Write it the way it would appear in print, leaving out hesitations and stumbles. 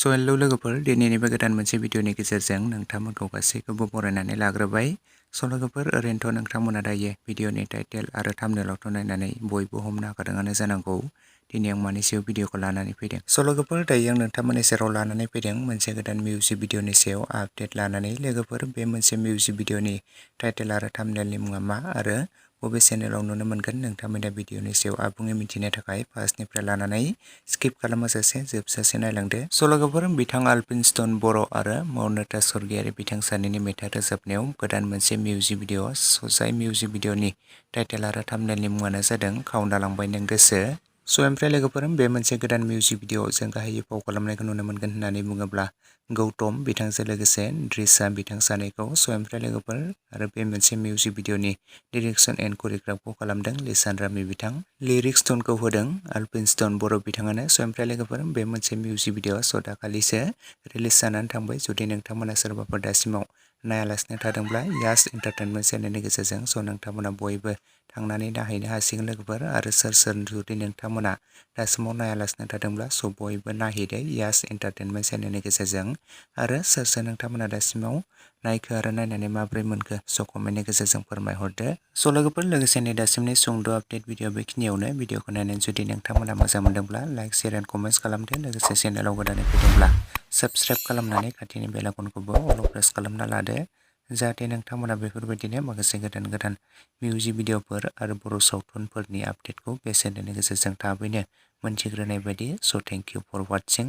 Hello लोगोफोर, दिनैनि बे गोदान मोनसे भिडिअनि गेजेरजों नोंथांमोनखौ गासैखौबो बरायनानै लाग्रोबाय। लोगोफोर, ओरैनोथ' नोंथांमोना दायो भिडिअनि टाइटेल आरो थाम्बनेइलावथ' नायनानै बयबो हमनो हाखादोंआनो जानांगौ दिनै आं मानि सायाव भिडिअखौ लानानै फैदों। लोगोफोर, दायो आं नोंथांमोननि सेराव लानानै फैदों मोनसे गोदान मिउजिक भिडिअनि सायाव आपडेट लानानै। लोगोफोर, बे मोनसे मिउजिक भिडिअनि टाइटेल आरो थाम्बनेइलनि मुङा मा आरो बबे चेनेलाव नुनो मोनगोन, नोंथांमोना भिडिअनि सायाव आबुङै मिथिनो थाखाय फार्स्टनिफ्राय लानानै स्किप खालामाजासे जोबजासे नायलांदो। लोगोफोर, बिथां अल्पिनस्टन बर' आरो मौनता स्वर्गियारि बिथां सानैनि मेथाइ रोजाबनायाव गोदान मोनसे मिउजिक भिडिअ। जाय मिउजिक भिडिअनि टाइटेल आरो थाम्बनेइलनि मुङानो जादों खावना लांबाय नों गोसो। ओमफ्राय लोगोफोर, बे मोनसे गोदान मिउजिक भिडिअ जों गाहायै फाव खालामनायखौ नुनो मोनगोन होननानै बुङोब्ला गौतम बिथांजों लोगोसे द्रिशा बिथां सानैखौ। ओमफ्राय लोगोफोर, आरो बे मोनसे मिउजिक भिडिअनि डिरेक्सन एन्ड करिय'ग्राफखौ खालामदों लिसान रामि बिथां। लिरिक्स टनखौ होदों अल्पिनस्टन बर' बिथाङानो। ओमफ्राय लोगोफोर, बे मोनसे मिउजिक भिडिअ दाखालिसो रिलिज जानानै थांबाय। जुदि नोंथांमोना सोरबाफोर दासिमाव नायालासिनो थादोंब्ला यास एन्टारटेनमेन्ट चेनेलनि गेजेरजों नोंथांमोना बयबो थांनानै नायहैनो हासिगोन लोगोफोर। आरो सोर जुदि नोंथांमोना दासिमाव नायालासिनो थादोंब्ला बयबो नायहैदो यास एन्टारटेनमेन्ट चेनेलनि गेजेरजों। आरो सोर नोंथांमोना दासिमाव नायखो आरो नायनानै माबोरै मोनखो कमेन्टनि गेजेरजों फोरमायहरदो। लोगोफोर, लोगोसेनो दासिमनि सुंद' आपडेट भिडिअ बेखिनियावनो। भिडिअखौ नायनानै जुदि नोंथांमोना मोजां मोनदोंब्ला लाइक, शेयार एन्ड कमेन्ट्स खालामदो। लोगोसे चेनेलाव गोदानै फैदोंब्ला साबस्क्राइब खालामनानै खाथिनि बेल आइकनखौबो अल प्रेस खालामना लादो, जाहाथे नोंथांमोना बेफोरबायदिनो माखासे गोदान मिउजिक भिडिअफोर आरो बर' सावथुनफोरनि आपडेटखौ बे चेनेलनि गेजेरजों थाबैनो मोनथिग्रोनाय बायदि। Thank you for वाचिं।